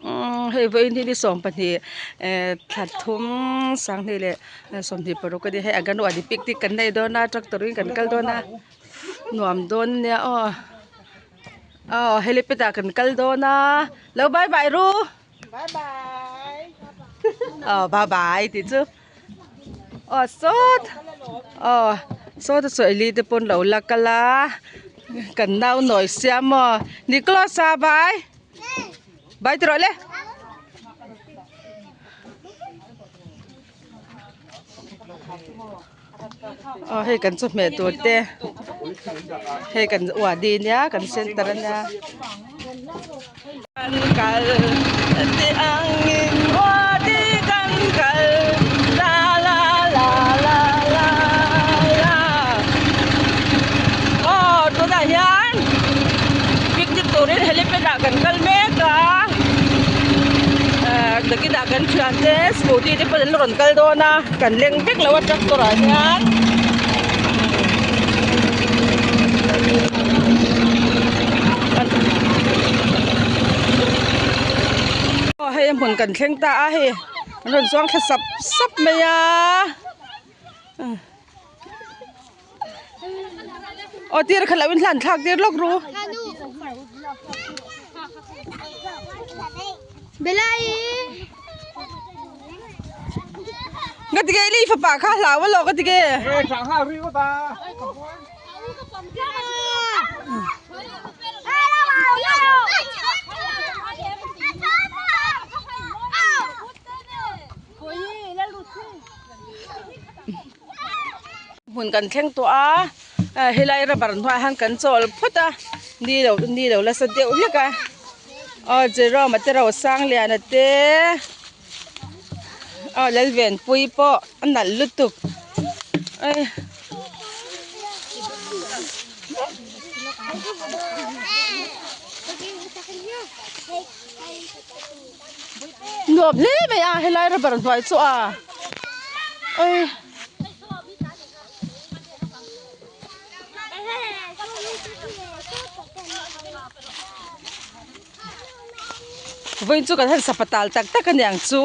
Umm hei vawiin hi ni 12 eh thla thum sanghnih leh 26 a ni hei anganwadi picnic kan nei dawn a tractor in kan kal dawn a nuam dawn ania aw aw helipad ah kan kal dawn a lo bye bye ru aw bye bye tih chu aw sawt aw sawta saw eli te pawn lo la kal a kan nau nawi siam aw Nicholas-a bye. Bai ti rawh le. Aw hei kan chawhmeh tur te hei kan uadi nia kan center ania. Kan kal ti angin uadi kan kal la la la la la la aw tunah hian. Picnic turin helipad ah kan kal mek a ehh nakinah kan thian te scooty te pawh an rawn kal dawn a kan leng vek lo a tractor ah hian. Aw hei a hmun kan thleng ta a hei an rawn chuang thla sap sap mai a. Aw tir kha lo in hlan thlak tir lawk ru. Nga tige i fapa kha hlau a lawk a tige. Hmun kan thleng tawh a ah helai rubber hnuaiah hian kan chawl phawt a ni lo ni lo nasa deuh hlek a aw Jerome a te Rosangliana te aw Lalvenpuii pawh a nalh lutuk ei. Nuam hle mai a helai rubber hnuai chu a oi. Vawiin chu kan han sapatal tak tak a niang chu.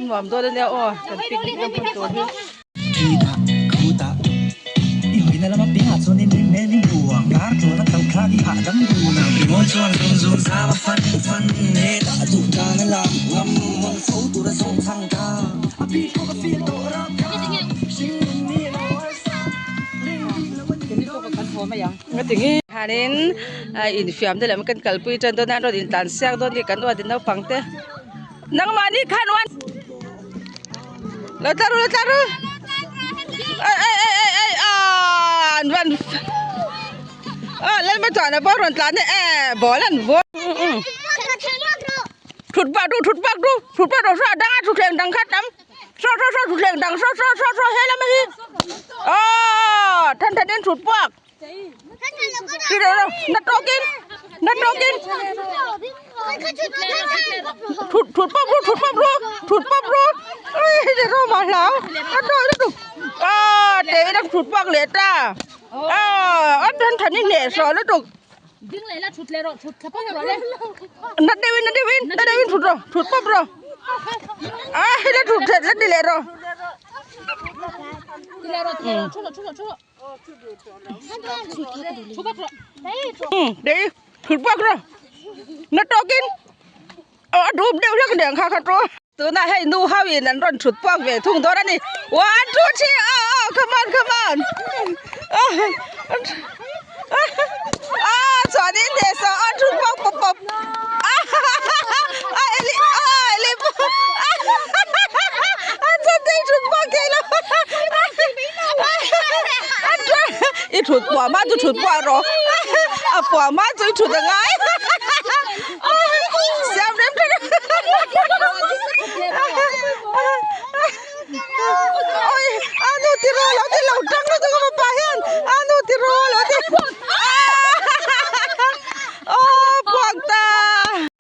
Nuam dawn ania aw kan picnic na hmun tur hi. Hianin infiam te lam kan kalpui tan dawn a an rawn intlan siak dawn a ni kan uat naupang te nangmahni khan uan lo tlar ru lo tlar ru ei ei ei ei ei aaa an van aw lalhmachhuana pawh rawn tlan e ball an vawn thut pah ru thut pah ru thut pah rawh saw a danga thutthleng dang kha tam. Saw saw saw thutthleng dang saw saw saw saw helama hi aw then then in thut puak ti rawh rawh na tawkin na tawkin thut thut pawp ru thut pawp ru thut pawp ru ui rawh mah hlau a tawk lutuk aw teh ila thut puak leh ta aw a then then in hneh sawh lutuk na deuhin na deuhin na deuhin thut rawh thut pawp rawh a hela thut that la ti leh rawh để thut bak rawh na tawkin a dup deuh hlek aniang kha kha chu tunah hei nu ho in an rawn thut puak ve thung dawn a ni one two three aw aw come on come on ah chuanin hneh sawh an thut puak pawp pawp a eli a eli a chuan thut puak thei lo i thut puah hma chu thut puah rawh a puah hma chu i thut a ngai siam rem rem oi a nu ti ro lo ti lo tang lutuk a pa hian a nu ti ro lo ti aw puak ta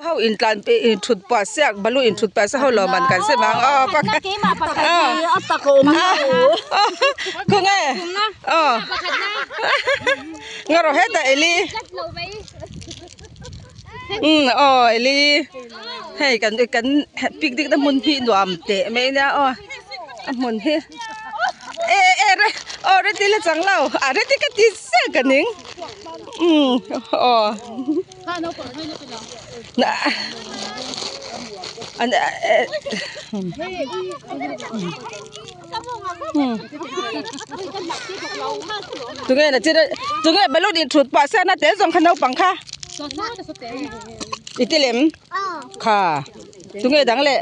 ho in. intlan inthut pah siak balu inthut pah siak ho lawm an kan sem ang aw pakhat khawnge aw ngaw rawh hetah Eli umm aw Eli hei kan kan picnic na hmun hi nuam teh mai ania aw a hmun hi e e aw reti la chang lo a reti ka ti chiah ka ning umm aw. Tunge na chira tunge balloon in thut pah se na tel zawng kha naupang kha i ti lem kha tunge dang leh.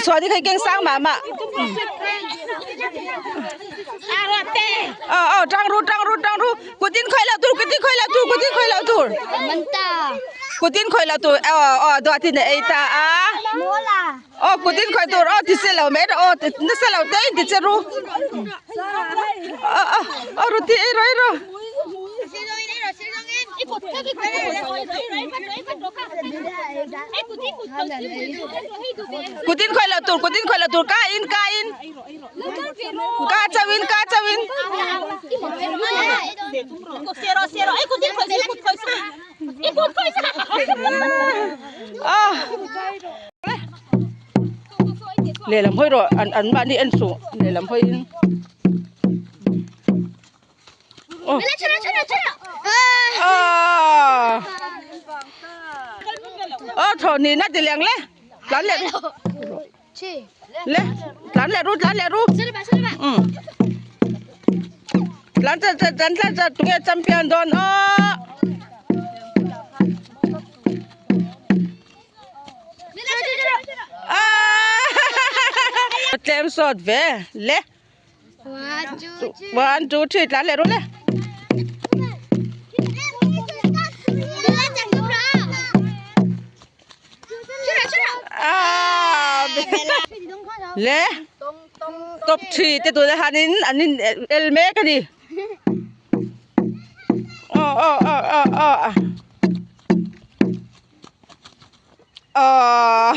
Chuan hi keng sang mah mah aw tang ru tang ru tang ru kutin khawih loh tur kutin khawih loh tur kutin khawih loh tur kutin khawih loh tur aw aw duatin a ei ta a aw kutin khawih tur aw ti se lo mai rawh aw nasa lo te in ti che ru aw aw ruti ei rawh ei rawh. Kutin khawih loh tur kutin khawih loh tur ka in ka in ka chauh in ka chauh in. Lehlam hawi rawh an an mahni en suh lehlam hawi in. Aw thaw ni na ti leng le tlan leh le tlan leh ru tlan leh ru tlan chat chat tlan chat chat tunge champion dawn aw tlem sawt ve le. One, two, three, tlan leh ru le. Le top 3 te tuna hanin an in el mek a ni. Aw aw aw aw aw. Aww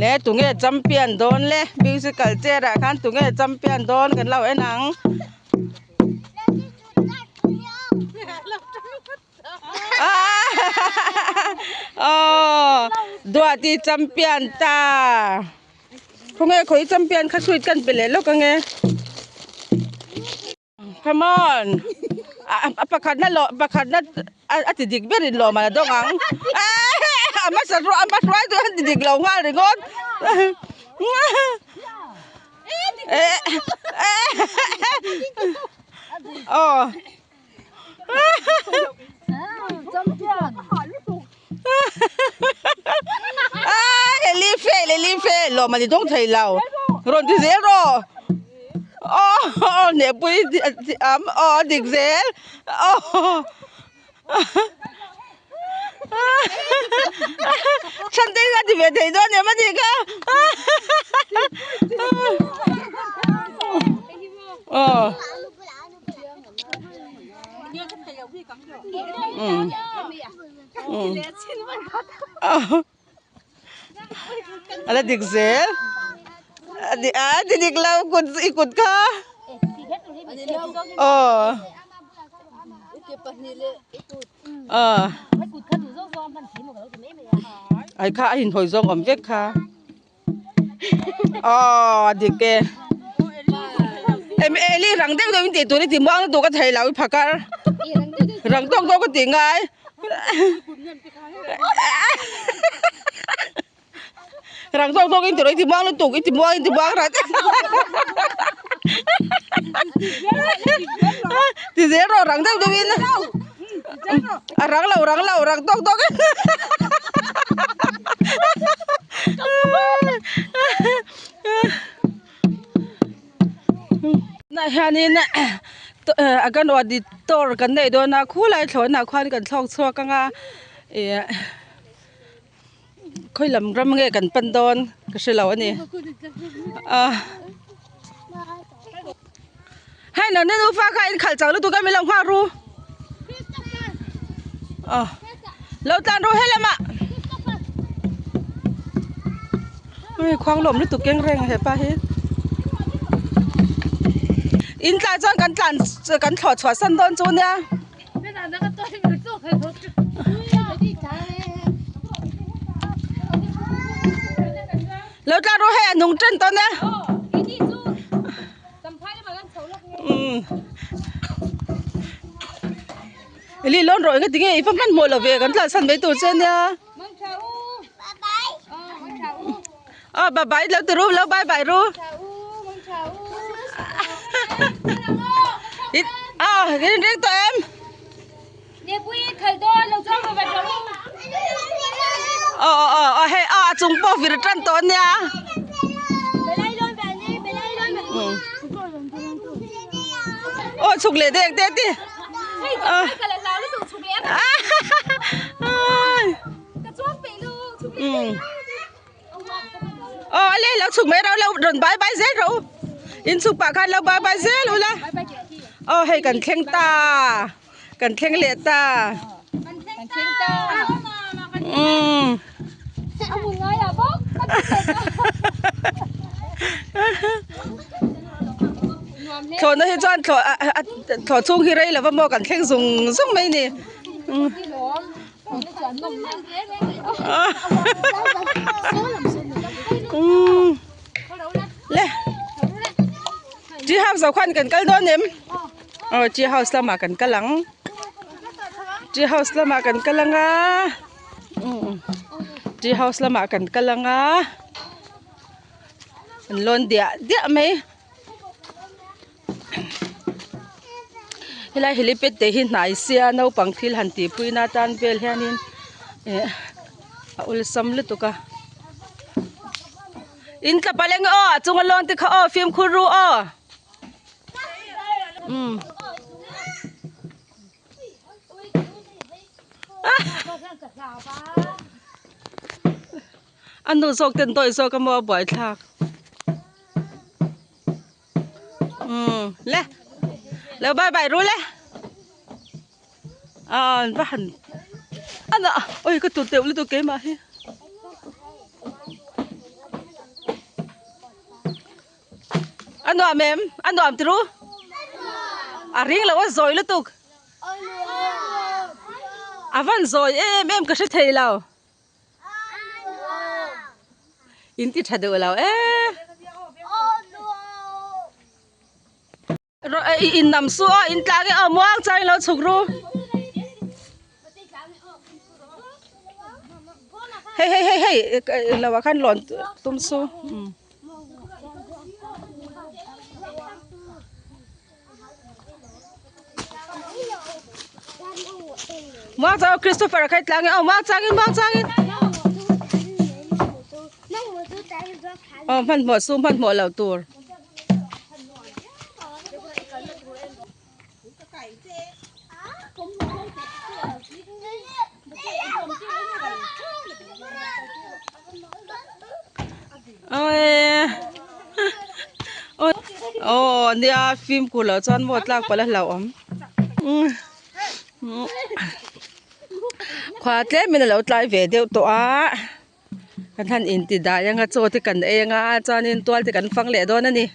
le tunge champion dawn le musical chair ah khan tunge champion dawn kan lo en ang aww duati champion ta khawnge khawi champion kha sweet kan pe leh lawk ange. Come on a pakhat na lawh pakhat na a ti dik ber in lawm a dawng ang a hmasa a hma hruai chu a ti dik lo nghal ringawt aw Lily fe Lily fe lawm a ni dawng thei lo rawn ti zel rawh aw hnehpui am aw a dik zel aw chhan te kha ti ve thei dawn em a nih kha aw. A la dik zel a ti dik lo kut i kut kha aw aw ai kha a inhawi zawng awm vek kha. Aw a dik e em Eli rang deuh deuh in tih tur i ti muang lutuk a thei lo i phakar rang tawk tawk a ti ngai rang tawk tawk in ti rawh i ti muang lutuk i ti muang i ti muang rang ti zel rawh rang deuh deuh in a rang lo rang lo rang tawk tawk in. Tunah hianin anganwadi tour kan neih dawn a khulai thlawhnaah khuan kan thlawk chhuak ang a ih khawi lam ram nge kan pan dawn ka hre lo a ni a hei nangni nufa kha in khalh chak lutuk a min lo nghak ru. Aw lo tlan ru helamah ui khuang lawm lutuk keng reng a hepa hi in tlai chuan kan tlan kan thlawh chhuah san dawn chu nia. Lo tlan ru hei a nung tan tawn e. Eli lawn rawh enga tinge i va hmanhmawh lo ve kan tlan san mai tur che ania. Aw bye bye lo ti ru lo bye bye ru. Aw in ring tawh em? Aw aw aw hei aw a chung pawh vir tan tawh ania. Aw chhuk leh dek te ti. Aw a le lo chhuk mai ro lo rawn bai bai zel rawh u in chhuk pah khan lo bai bai zel ula aw hei kan thleng ta kan thleng leh ta umm thlawhna hi chuan thlawh thlawh chhung hi rei lova maw kan thleng zung zung mai ni. Le tea house ah khuan kan kal dawn em aw tea house lamah kan kal ang tea house lamah kan kal ang a tea house lamah kan kal ang a an lawn diah diah mai. Helai helipad te hi hnai sia naupang thil han tih pui na tan vel hianin eh a awlsam lutuk a in tla palh eng aw a chunga lawn te kha aw fimkhur ru aw umm. A nu zawk ten dawi zawk a maw a buaithlak. Umm le lo bye bye ru le ah an va han ana oi ka tut deuh lutuk keimah hi a nuam em a nuam ti ru a ring lo a zawi lutuk a van zawi em em ka hre thei lo. In ti tha deuh lo e. In nam su aw in tlang e aw muang chang in lo chhuk ru. Hei hei hei hei lo ah khan lawn tum su. Muang chang Christopher a khai tlang e aw muang changin muang changin aw hmanhmawh su hmanhmawh loh tur. Aw nia fimkhur loh chuan maw tlak palh a hlauhawm khua tlemin a lo tlai ve deuh tawh a kan han inti dai anga chaw te kan ei anga chuanin tual te kan fang leh dawn a ni.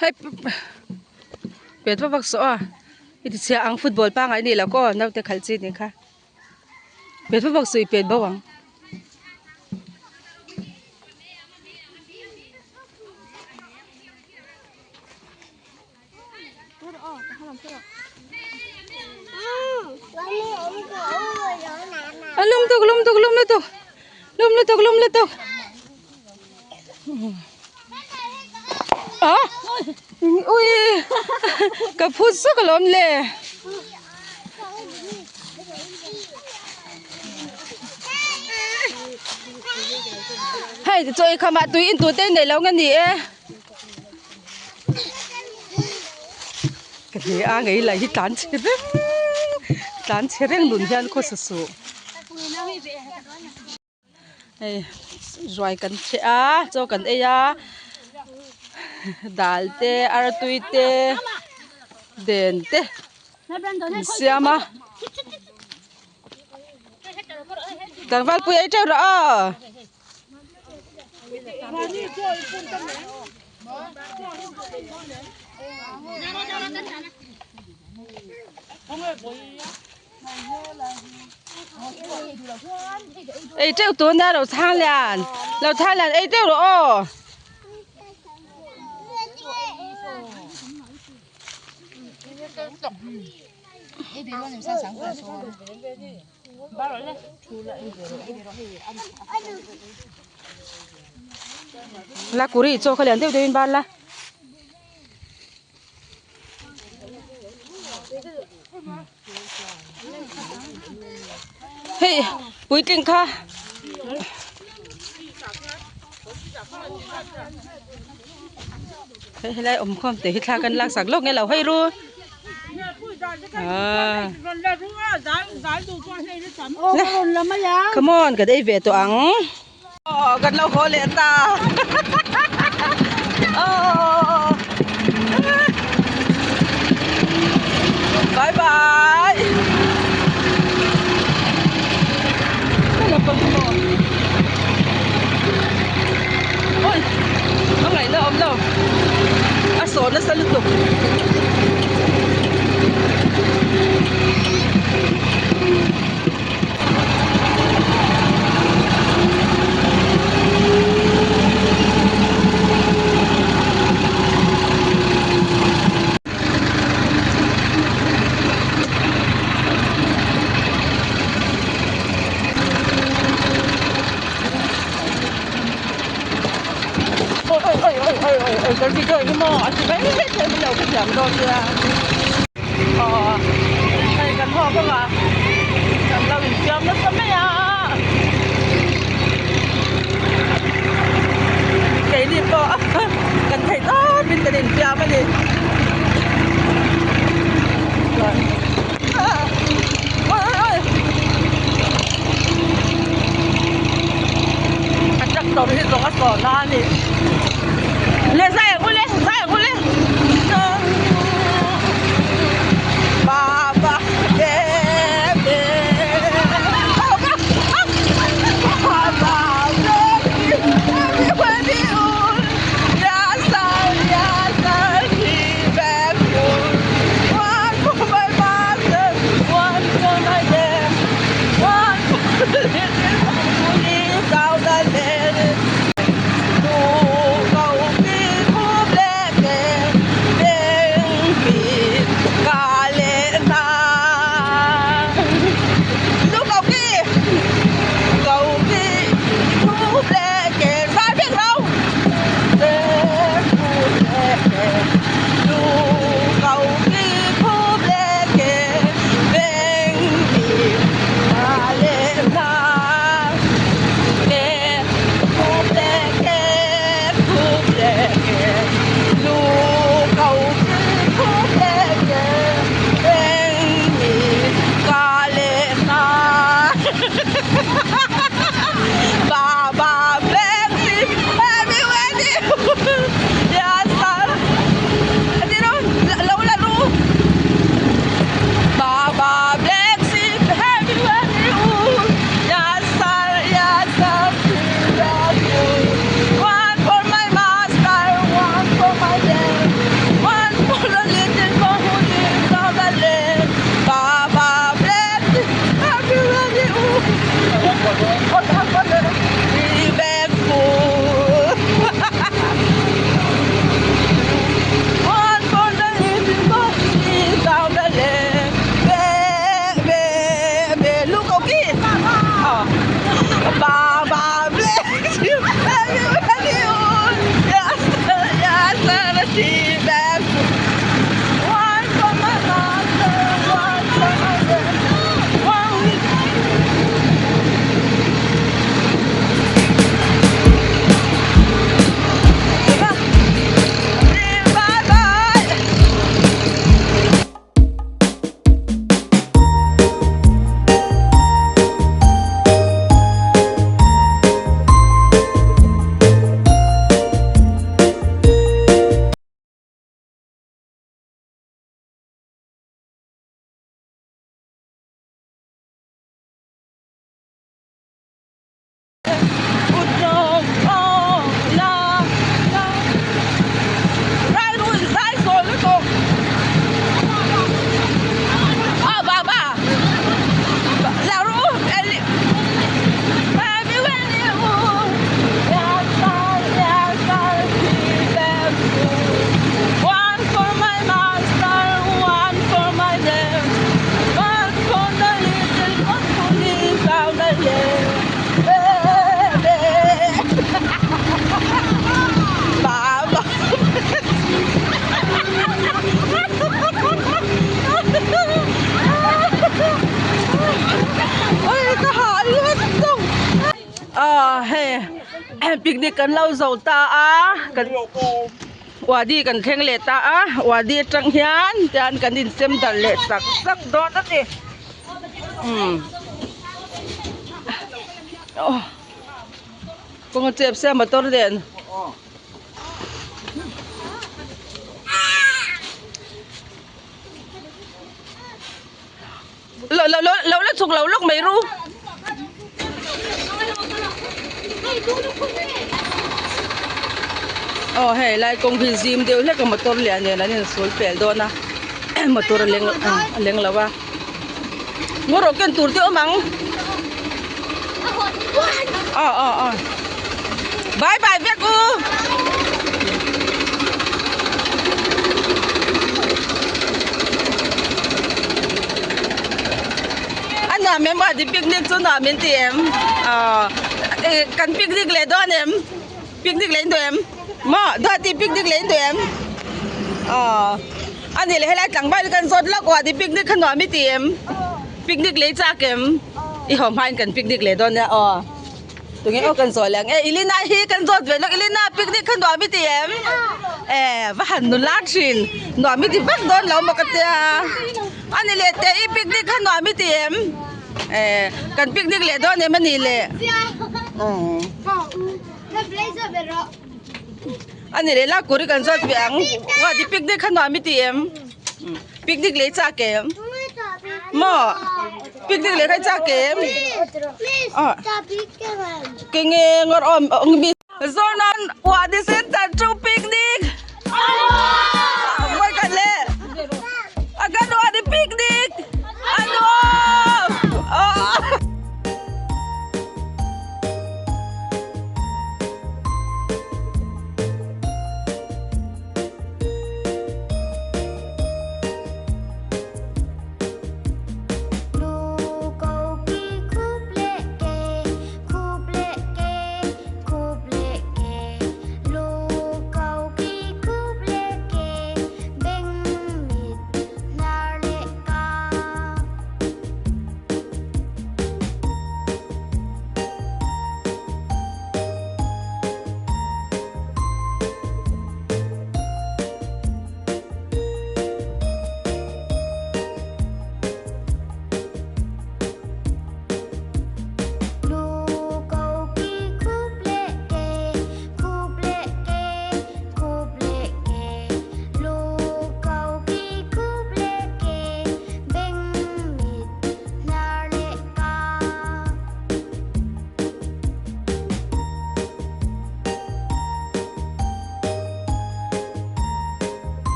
Hei pet vak vak saw a i ti chhia ang football pangngai ni lo kaw naute khalh chi nih kha pet vak vak suh i pet bo ang. A lum tuk lum tuk lum lutuk lum lutuk lum lutuk a ui ka phut zuk alawm le. Hei chaw ei khamah tui in tur te nei lo nge ni e. Ka hne a ngei lai hi tlan chhe reng tlan chhe reng nun hian khaw sa suh. Hei ruai kan chhe a chaw kan ei a dal te artui te den te an siam a. Tlangval pui ei teuh rawh aw. Ei teuh tun a lo chhang lian lo chhang lian ei teuh rawh aw. La kuri chaw kha lian deuh deuhin ban la. Hei puitling kha hei helai awm khawm te hi thla kan lak sak lawk nge lo hawi ru come on kan ei ve tawh ang aw kan lo haw leh ta aw bye bye oi a ngaihna awm lo a sawn nasa lutuk. Ôi ôi ôi ôi ôi ôi ôi cái gì rồi maw a ti mai mai thei mai lo ka thiam dawn nia aw hei kan haw bawk a kan lo infiam nasa mai a keini pawh kan thei tawp in kan infiam a ni chuan oi oi oi a tractor hi zawng a sawn a ni le zai ang ule zai ang ule Baba bebe Baba baby One for my master, one for my dad, one for the little police out the land. Picnic kan lo zo ta a kan wadi kan thleng leh ta a wadi atang hian tian kan insem darh leh sak sak dawn a ni umm aw kawng a chep sia motor nen. Lo lo lo lo la chhuk lo lawk mai ru. Aw hei lai kawng hi zim deuh hlek a motor lian nen an insul pel dawn a motor a leng a leng lo a ngaw rawh ken tur te awm ang aw aw aw bye bye vek u. A nuam em a di picnic chu nuam in ti em aw kan picnic leh dawn em picnic leh in duh em maw duati picnic leh in duh em aw a nih leh helai tlangval hi kan zawt lawk aw a di picnic kha nuam i ti em picnic leh i chak em i haw hmain kan picnic leh dawn nia aw. Tunge aw kan zawh leh ang e Elina hi kan zawt ve lawk Elina picnic kha nuam i ti em? E va han nula thin nuam i ti vek dawn lo maw ka tia a ni leh teh i picnic kha nuam i ti em? E kan picnic leh dawn em a ni leh a ni leh lakuri kan zawt ve ang Ruati picnic kha nuam i ti em? Picnic lei chak em? Maw? Picnic lei khai chak em? Ah. Ke nge ngor om ong mi. Zonan wadi center chu picnic.